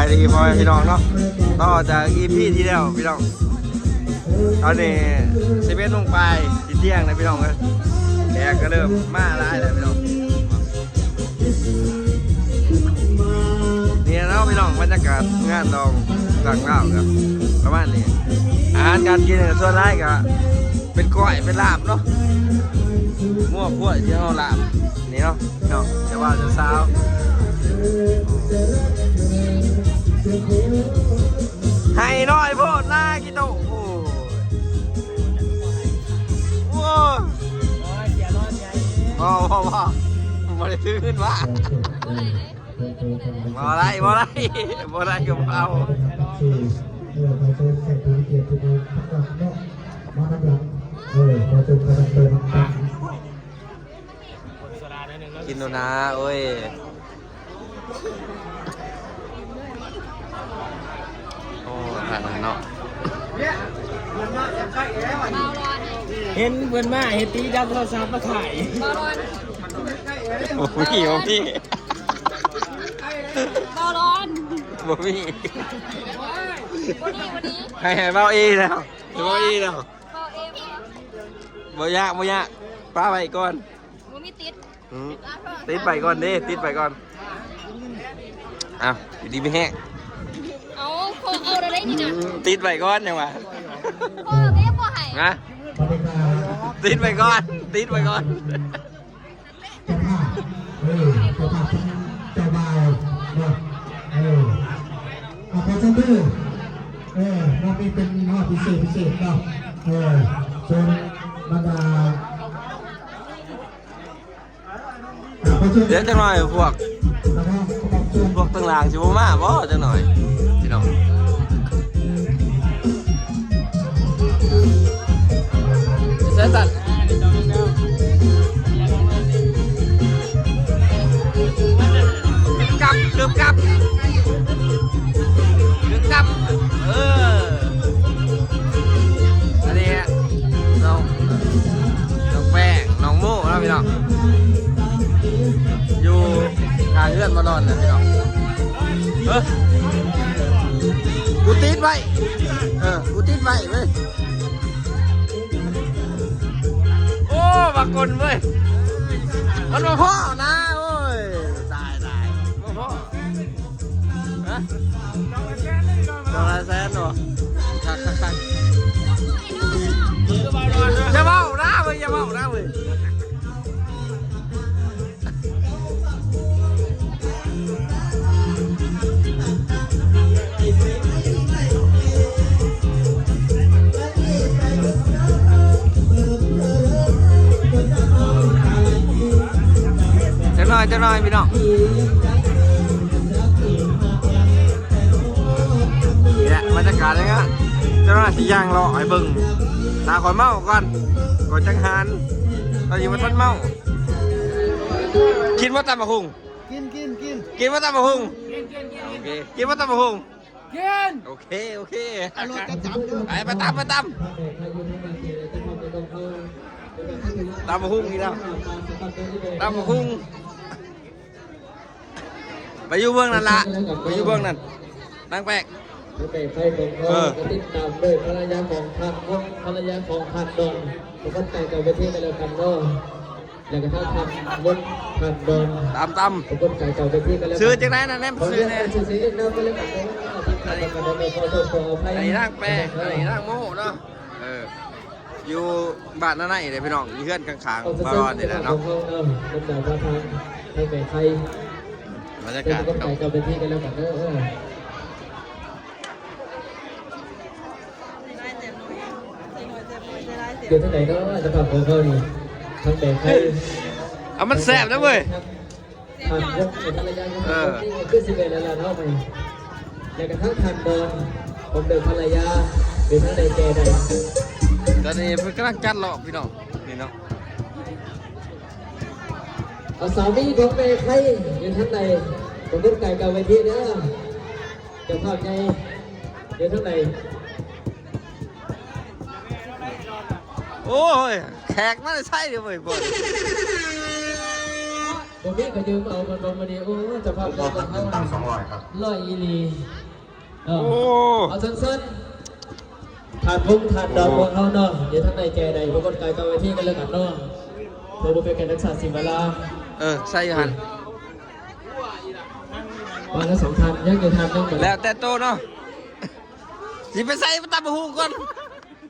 สวัสดีพ่อแม่พี่น้องเนาะ ต่อจาก อีพี ที่แล้วพี่น้อง ตอนนี้ สิบเอ็ดโมงปลาย สิเที่ยงแล้วพี่น้องเอ้ย แขกก็เริ่มมาหลายแล้วพี่น้อง นี่เนาะพี่น้อง บรรยากาศงานดองต่างลาวครับ ประมาณนี้ อาหารการกินเนี่ยส่วนหลายก็เป็นก้อย เป็นลาบเนาะ งัวควายที่เฮาลาบ นี่เนาะ เนาะ เจ้าบ่าวเจ้าสาว ไฮ่น้อยโพดนาขี้โต โอ้ย โอ้ย บ่ บ่ บ่ บ่ได้ถือเงินมา บ่ได้ บ่ได้ บ่ได้ก็บ่เอา มาทางหลัง เออ มาจมกันเดินทาง กินโดนา โอ้ย โอ้ ทางนั้นเนาะ เห็นเพิ่นมา เห็นตีจับโทรศัพท์มาถ่าย บ่มี บ่มี บ่ร้อน บ่มี วันนี้ วันนี้ ให้ ให้เว้าอีกแล้ว ให้เว้าอีกแล้ว เว้าเอง บ่ยาก บ่ยาก ปะไว้ก่อน บ่มีติด อืม ติดไปก่อนเด้ ติดไปก่อน อ้าว อยู่ดีมีแฮง เอา ขอเอาได้นี่นะ อืม ติดไปก่อนยังวะ ขอเด้บ่ให้ นะ ติดไปก่อน ติดไปก่อน เจ้าภาพ เออ เจ้าภาพ เจ้าบ่าวเนาะ เออ อ่ะ ขอเชิญเด้อ เออ เนาะ มีเป็นฮอดพิเศษ พิเศษเนาะ เออ เชิญบรรดา เดี๋ยวจักหน่อยพวก พวกตังหลังสิบ่มาบ่จักหน่อย พี่น้อง ใส่ตัด กึบกับ กึบกับ กึบกับ เออ อันนี้น้อง น้องแป้ง น้องโม่เนาะพี่น้อง อยู่ข้างเฮือนบ่นอนน่ะพี่น้อง เออ กูติดไว้ เออ กูติดไว้เว้ย โอ้ บักกลเว้ย มันบ่พ้อนะ โอ้ย ตาย ตาย บ่พ้อ ฮะ สองล้านแสนบ่ คัก คัก คัก อย่าเว้านะเว้ย อย่าเว้านะเว้ย จักหน่อย จักหน่อยพี่น้อง นี่แหละบรรยากาศเลยฮะ เจ้าหน้าที่ย่างเลาะให้เบิ่ง ถ้าข้อยเมาก่อน ข้อยจั่งหาร ตอนนี้บ่ทันเมา กินบ่ตำบักหุ่ง กิน กิน กิน กินบ่ตำบักหุ่ง กิน กิน กิน โอเค กินบ่ตำบักหุ่ง กิน โอเค โอเค เอารถกระจับเด้อ ไป ไปตำ ไปตำ ตำบักหุ่งอีกแล้ว ตำบักหุ่ง ไปอยู่เบื้องนั้นละ ไปอยู่เบื้องนั้น นางแป้ง นางแป้งไทยของเรา เออ ก็ติดตามด้วยภรรยาของท่าน ภรรยาของท่านดอน ทุกคนใส่กับเวทีกันแล้วกันเนาะ แล้วก็ท่านท่านมดท่านดอน ตามๆ ทุกคนใส่กับเวทีกันแล้วกัน ชื่อจังได๋นะ แนมชื่อแน่ ขอเรียกชื่อเสียงอีกนะ ก็แล้วกันเนาะ ที่ผ่านมาก็ได้ขอโทษขออภัย อันนี้นางแป้ง อันนี้นางโมเนาะ เออ อยู่บ้านนาในเด้พี่น้อง อยู่เฮือนข้างๆ บ่าวรอนนี่แหละเนาะ บรรยากาศ เจ้าเป็นที่กันแล้วกันเด้อ อยู่ทางไหนเนาะ เจ้าภาพของเขานี่ ทางแบกไข่ เอามันแซ่บนะเว้ย ครับ เออ คือสิบเอ็ดแล้วล่ะเนาะ แล้วก็ทั้งท่านบอล ผมเดินภรรยา อยู่ทางใดแกใด ตอนนี้เพิ่นกำลังจัดรอบพี่น้อง นี่เนาะ เอาสามีของแม่ไข่อยู่ทางใด ผมเดินไกลกับเวทีเด้อ เจ้าภาพใหญ่อยู่ทางใด โอ้ย แขกมาแต่ไสเด้อเว้ย บ่ ບໍ່ມີກໍຢືມເອົາເພິ່ນບໍ່ມື້ນີ້. ໂອ້ ເຈົ້າພາບໃຫຍ່ຂອງເຮົາ ສອງຮ້ອຍ ຮ້ອຍອີ່ຫຼີ. ເນາະ ໂອ້ ເອົາເຊີນໆ ທາດວົງທາດດອນຂອງເຮົາເນາະ ຢູ່ທາງໃນແຈໃດ ປາກົດກາຍກາງເວທີກັນແລ້ວກັນເນາະ ເພື່ອບໍ່ເປັນການເສຍເວລາ. ເອີ ໃສ່ຢູ່ຫັ້ນ ມາແລ້ວສອງທ່ານ ຍັງຢູ່ທ່ານໜຶ່ງ. ແລ້ວແຕ່ໂຕເນາະ ຊິໄປໃສ່ຕຳບັກຫຸ່ງກ່ອນ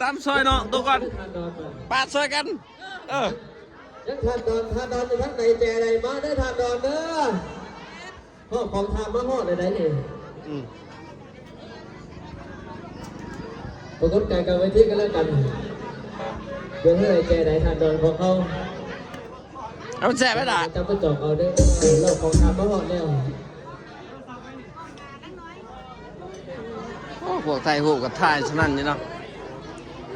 ຕຳຊ່ອຍນ້ອງໂຕກ່ອນ ປາດຊ່ອຍກັນ. ເອີ ຍັງທ່ານດອນ ທ່ານດອນຢູ່ທາງໃດແຈໃດ ມາເດີທ່ານດອນເດີ. ຮອດຂອງທ່ານມາຮອດແລ້ວໃດນີ້. ອືມ ປາກົດກາຍກັບເວທີກັນແລ້ວກັນ ເບິ່ງໃຫ້ແຈໃດທ່ານດອນຂອງເຮົາ. ເອົາແຊບໄວ້ລະ ຈະໄປຈອກເອົາເດີ ຮອດຂອງທ່ານມາຮອດແລ້ວ. ໂອ້ ພວກຖ່າຍຮູບກໍຖ່າຍສະນັ້ນຢູ່ເນາະ.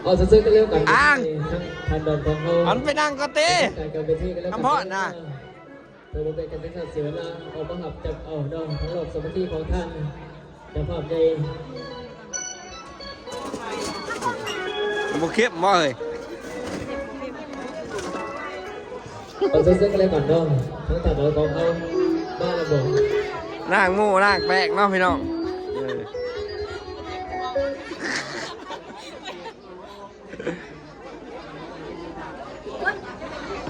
ເອົາຊື່ໆກັນແລ້ວກັນ ອ້າງ ທ່ານດອນຂອງເຮົາ ມັນໄປນັ່ງກໍເຕ ກັບເວທີກັນແລ້ວກັນ ນຳພອນນະ ເພື່ອບໍ່ເປັນການເສຍເວລາ ອອກມາຮັບຈັບເອົາເນາະ ທັງຮອບສາມັກຄີຂອງທ່ານເຈົ້າພາບໃຫຍ່. ບໍ່ເຂັ້ມບໍ່ເອີຍ. ເອົາເຊິ່ງໆກັນແລ້ວກັນເນາະ ທັງທ່ານດອນຂອງເຮົາມາແລ້ວບໍ່ ລ້າງໝູລ້າງແປ້ງເນາະພີ່ນ້ອງ. ເອີ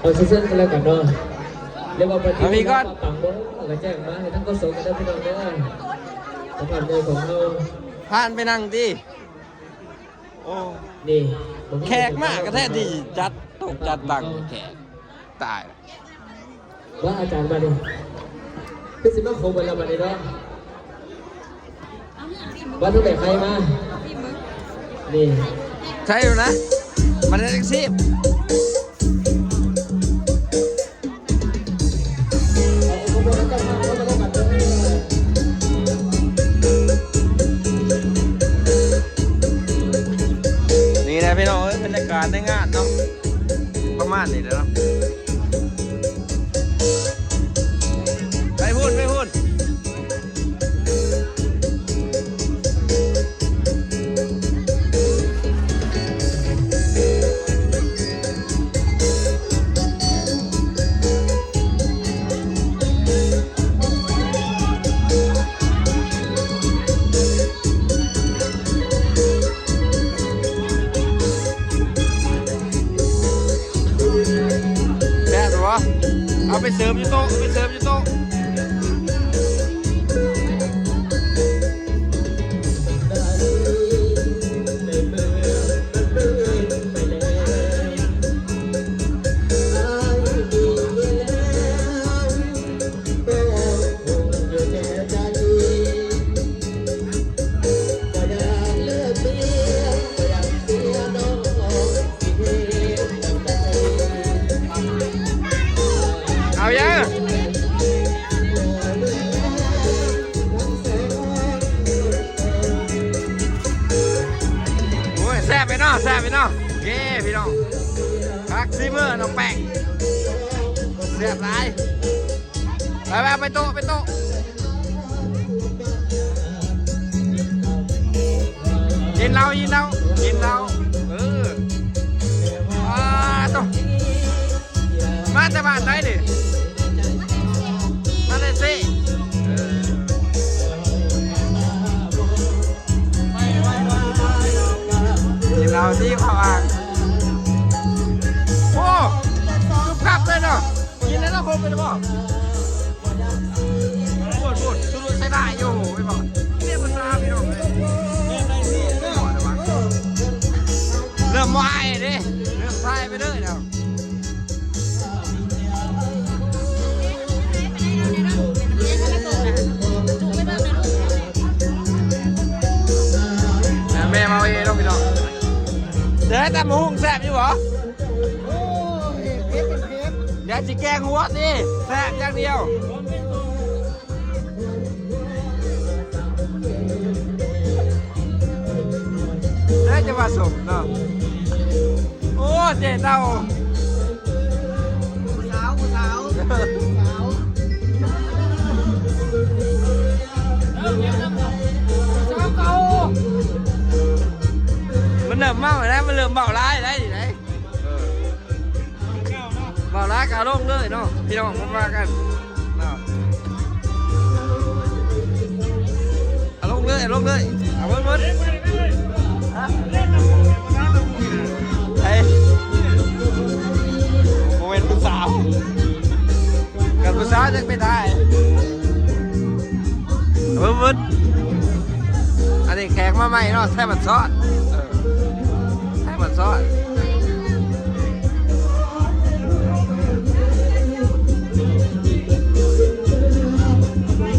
ເອົາເຊີນໆກັນແລ້ວກັນເນາະ ເລື່ອງວ່າປະເທດ ເອົາມີກ່ອນ ປັງບໍ່ ກໍແຈ້ງມາໃຫ້ທາງກະຊວງກັນເດີພີ່ນ້ອງເດີ ສະພາບໃຫຍ່ຂອງເຮົາ. ຜ່ານໄປນັ່ງຕິ. ໂອ້ ນີ້ ແຂກມາກະແທ້ ດີຈັດໂຕະຈັດຕັ່ງແຂກ ຕາຍ. ວ່າອາຈານບາດນີ້ ຄືຊິມາຄົບເບິດແລ້ວບາດນີ້ເນາະ ວ່າທາງໃດໃຄມາ ນີ້ ໃຊ່ຢູ່ນະ ມັນໄດ້ຈັກຊີບ. ນີ້ແຫຼະພີ່ນ້ອງເອີຍ ບັນຍາກາດໃນງານເນາະ ປະມານນີ້ແຫຼະເນາະ. ໄປພຸ້ນ ໄປພຸ້ນ. ແຊບບໍ່? ເອົາໄປເສີບຢູ່ໂຕະ ເອົາໄປເສີບຢູ່ໂຕະ. ເອົາຫຍັງ? ໂອ້ຍ ແຊບໄປເນາະ ແຊບໄປເນາະ. ໂອເຄພີ່ນ້ອງ ພັກຊີມືນ້ອງແປ້ງ ແຊບຫຼາຍ. ໄປໆ ໄປໂຕະ ໄປໂຕະ. ກິນເຫຼົ້າ ກິນເຫຼົ້າ ກິນເຫຼົ້າ. ເອີ ອາ ໂຕ ມາແຕ່ບ້ານໃດນີ້? ມາແຕ່ເຊ. ເອີ ກິນເຫຼົ້າທີ່ເຂົາອ່າງ. ໂອ້ ສຸບກັບເລີຍເນາະ. ກິນແລ້ວເນາະ ຄົບເລີຍເນາະ. ໂອ້ຍ ໂອ້ຍ ສຸດໃຊ້ໄດ້ຢູ່ ໄປບອກ ເລື່ອງພາສາພີ່ນ້ອງເອີຍ. ເລີ່ມບໍ່ອາຍເດ້ ເລີ່ມຖ່າຍໄປເລີຍແລ້ວ. ແມ່ເມົາເອເນາະພີ່ນ້ອງ. ເດີ ຕຳບັກຫຸ່ງແຊບຢູ່ບໍ່? ໂອ້ຍ ເຜັດເປັນເຜັດ. ດຽວຊິແກງຫົວຕິ ແຊບຢ່າງດຽວ. ແຕ່ຈະວ່າສົມເນາະ. ໂອ້ ເຈເຕົ້າ ຜູ້ສາວ ຜູ້ສາວ ຜູ້ສາວ. ມັນເລີ່ມເມົາແລ້ວ ມັນເລີ່ມເວົ້າຫຼາຍໄດ໋ນີ້ໄດ໋. ເອີ ເວົ້າຫຼາຍກໍເອົາລົງເລີຍເນາະ ພີ່ນ້ອງ ມາວ່າກັນ. ລົງເລີຍ ເອົາເບິ່ງເບິ່ງ ຮະ ໃຜ ບໍ່ແມ່ນຜູ້ສາວ ຄັນຜູ້ສາວຈັ່ງໄປຖ່າຍ ເບິ່ງເບິ່ງ ອັນນີ້ແຂກມາໃໝ່ເນາະ ໄທບ້ານຊອນ ເອີ ໄທບ້ານຊອນ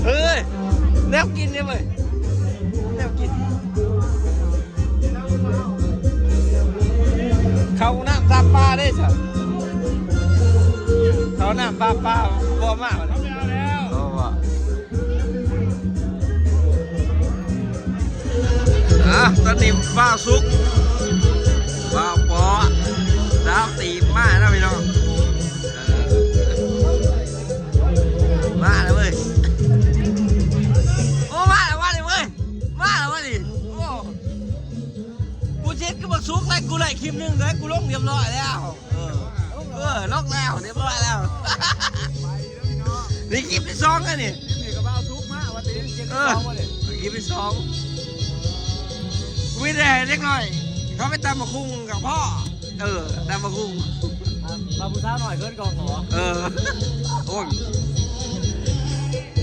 ເອີຍ ແນວກິນເດ້ເວີຍ ແນວກິນ ເຂົ້ານ້ຳຕາມປ່າເດ້ຊະ ເຂົ້ານ້ຳຕາມປ່າບໍ່ມາບັດນີ້ ເອົາແລ້ວ ເອົາວ່າ ອ່ະ ຕອນນີ້ບ່າວສຸກ ບ່າວປໍ ສາວຕີບມາແລ້ວພີ່ນ້ອງ ເອີ ມາແລ້ວເວີຍ ໂອ້ ມາແລ້ວ ມາແລ້ວເວີຍ ມາແລ້ວເວີຍ ໂອ້ ກູເຈັດກັບບັກສຸກໄດ້ ກູໄດ້ຄລິບໜຶ່ງເດ້ ກູລົງຮຽບຮ້ອຍແລ້ວ ເອີ ເອີ ລົງແລ້ວ ຮຽບຮ້ອຍແລ້ວ ນີ້ຄລິບທີສອງແລ້ວນີ້ ຄລິບນີ້ກໍບ່າວສຸກມາວ່າຕິ ເອີ ຄລິບທີສອງ ມີແຕ່ເດັກນ້ອຍ ເຂົາໄປຕຳບັກຫຸ່ງກັບພໍ່ ເອີ ຕຳບັກຫຸ່ງ ອ່າ ວ່າຜູ້ສາວນ້ອຍເຂີນກ້ອງບໍ ເອີ ໂອ້ຍ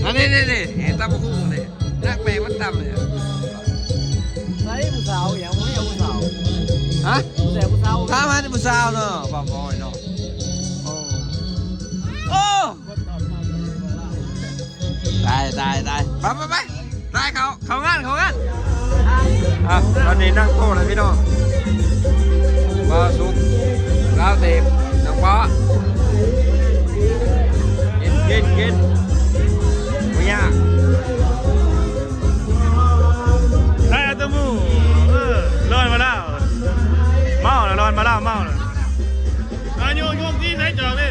ອັນນີ້ ນີ້ ນີ້ ເຫັນຕຳບັກຫຸ່ງນີ້ ນັກແປງມັນຕຳນີ້ ໃສຜູ້ສາວອີຫຍັງ ບໍ່ມີຜູ້ສາວ ຮະ ແຕ່ຜູ້ສາວ ຖາມຫາແຕ່ຜູ້ສາວເນາະ ບ່າວບອຍເນາະ ໂອ້ ໂອ້ ຕາຍ ຕາຍ ຕາຍ ໄປ ໄປ ໄປ ຕາຍ ເຂົ້າ ເຂົ້າງານ ເຂົ້າງານ ອ່ະ ຕອນນີ້ນັ່ງໂຕະແລ້ວພີ່ນ້ອງ ບ່າວສຸກ ລາວເຕັບ ນ້ອງປໍ ກິນ ກິນ ກິນ ບໍ່ຍາກ ໄດ້ແຕ່ໝູ່ ເອີ ລອນມາແລ້ວ ເມົາແລ້ວ ລອນມາແລ້ວ ເມົາແລ້ວ ອາຍຸ ຍຸກນີ້ໃສ່ຈອກນີ້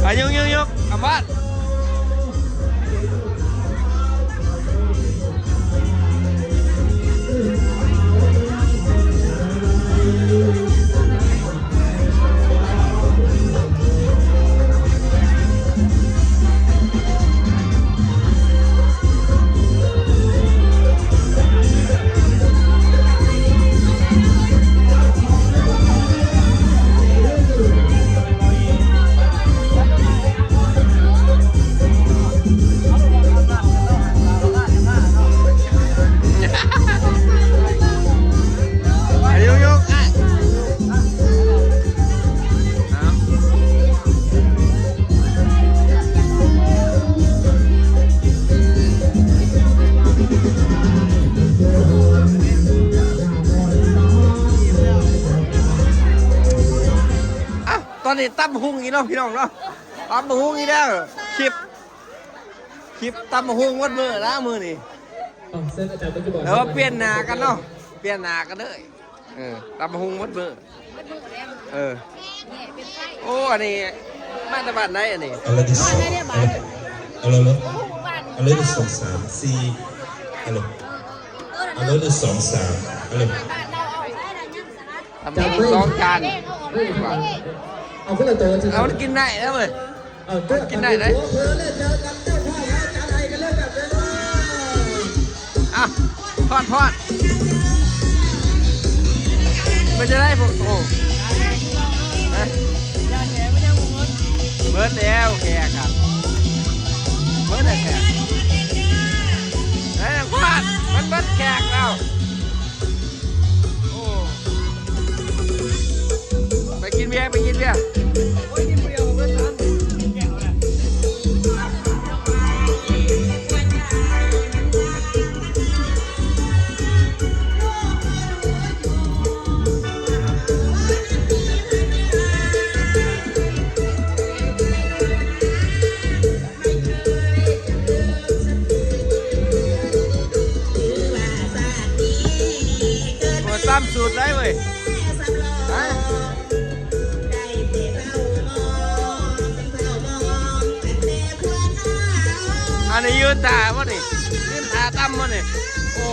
ອາຍຸ ຍຸກ ຍຸກ ອຳມາດ ອ້າວ ຕອນນີ້ຕຳບັກຫຸ່ງອີກເນາະ ພີ່ນ້ອງເນາະ ຕຳບັກຫຸ່ງອີກແລ້ວ ຄລິບ ຄລິບຕຳບັກຫຸ່ງໝົດມື້ລະມື້ນີ້ ເອີ ປ່ຽນໜ້າກັນເນາະ ປ່ຽນໜ້າກັນເລີຍ ເອີ ຕຳບັກຫຸ່ງໝົດມື້ ເອີ ໂອ້ ອັນນີ້ມາແຕ່ບ້ານໃດອັນນີ້ ເອົາເລີຍເນາະ ເອົາເລີຍ ໜຶ່ງ ສອງ ສາມ ສີ່ ເອົາເລີຍ ເອົາເລີຍ ໜຶ່ງ ສອງ ສາມ ເອົາເລີຍ ທຳອີກສອງຈານ ເອົາຄົນລະໂຕ ເອົາ ມັນກິນໄດ້ແລ້ວເວີຍ ເອີ ມັນກິນໄດ້ເດ້ ອ່ະ ພອດ ພອດ ເປັນຈັ່ງໃດພວກໂຕ ຮະ ເບິດແລ້ວແຂກ ເບິດແລ້ວແຂກ ເອີ ພອດ ມັນເບິດແຂກແລ້ວ. ໂອ້ ໄປກິນເບຍ ໄປກິນເບຍ ໂອ້ຍ ກິນຜູ້ດຽວເບິດສາມ ກິນແກ້ວແລ້ວ. ໂອ້ ຕຳສູດໄດ້ເວີຍ ຮະ ອັນນີ້ຢືນຖ້າບໍ່ນີ້ ຢືນຖ້າຕຳບໍ່ນີ້ ໂອ້.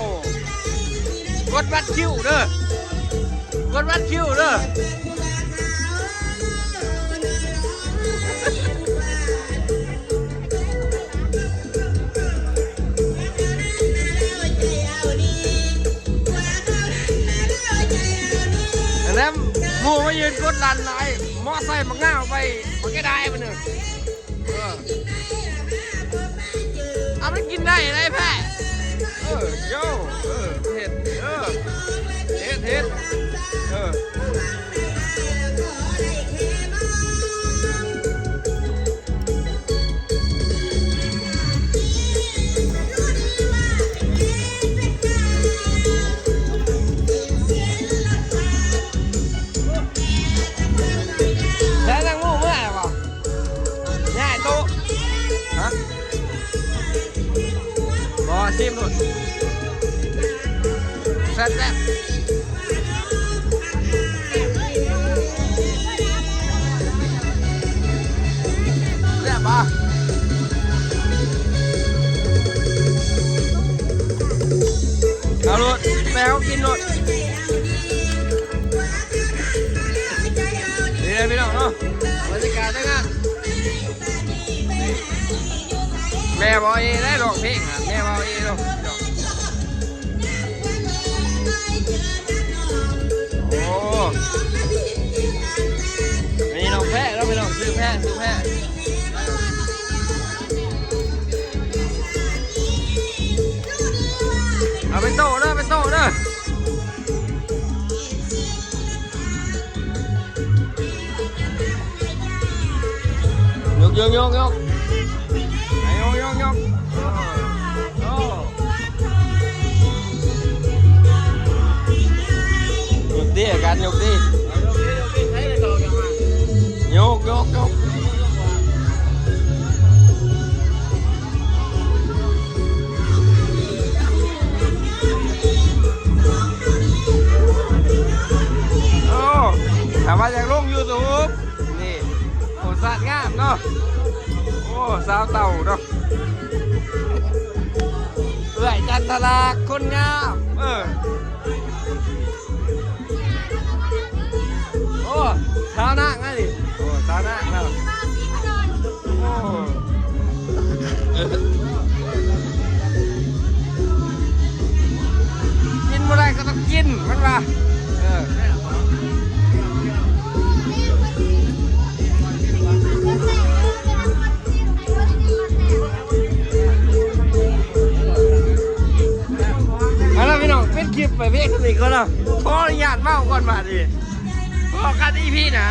ກົດບັດຄິວເດີ ກົດບັດຄິວເດີ. ອັນນັ້ນໝູ່ມາຢືນກົດລັນຫຼາຍ ໝໍໃສ່ບັກນາວໄປ ບັກແກດາຍມັນເດີ. ເອີ ເອົາມັນກິນໄດ້ໄດ໋ແພ້. ເອີ ໂຢ ເອີ ເຮັດ ເອີ ເຮັດ ເຮັດ ເອີ. ແລ້ວນາງໝູເມື່ອແລ້ວບໍ່? ຍ້າຍໂຕະ ຮະ? ບໍ່ ຊີມໂລດ ແຊບໆ. ແຊບບໍ່? ເອົາໂລດ ໄປເອົາກິນໂລດ. ນີ້ແຫຼະພີ່ນ້ອງເນາະ ບັນຍາກາດໃນງານ ແມ່ເບົາເອໄດ້ຮ້ອງເພງ ແມ່ເບົາເອເນາະ. ໂອ້ ນີ້ນ້ອງແພະເນາະ ພີ່ນ້ອງ ຊື່ແພະ ຊື່ແພະ. ເອົາໄປໂຕ້ເດີ ໄປໂຕ້ເດີ. ຍົກ ຍົກ ຍົກ ຍົກ ຍົກ ຍົກ ຍົກ. ຍົກຕິ ອາການຍົກຕິ ຍົກ ຍົກ ຍົກ. ໂອ້ ຖ້າວ່າຢາກລົງຢູທູບ ນີ້ ໂອ້ ສາດງາມເນາະ ໂອ້ ສາວເຕົ່າເນາະ ເອື້ອຍຈັນທະລາຄົນງາມ ເອີ. ໂອ້ ສາວນາງອັນນີ້ ໂອ້ ສາວນາງເນາະ ໂອ້ ກິນບໍ່ໄດ້ກໍຕ້ອງກິນ ມັນວ່າ ເອີ. ເອົາລະພີ່ນ້ອງ ປິດຄລິບໄປພຽງເທົ່ານີ້ກ່ອນເນາະ ຂໍອະນຸຍາດເມົາກ່ອນບາດນີ້ ພໍ້ກັນອີພີໜ້າ.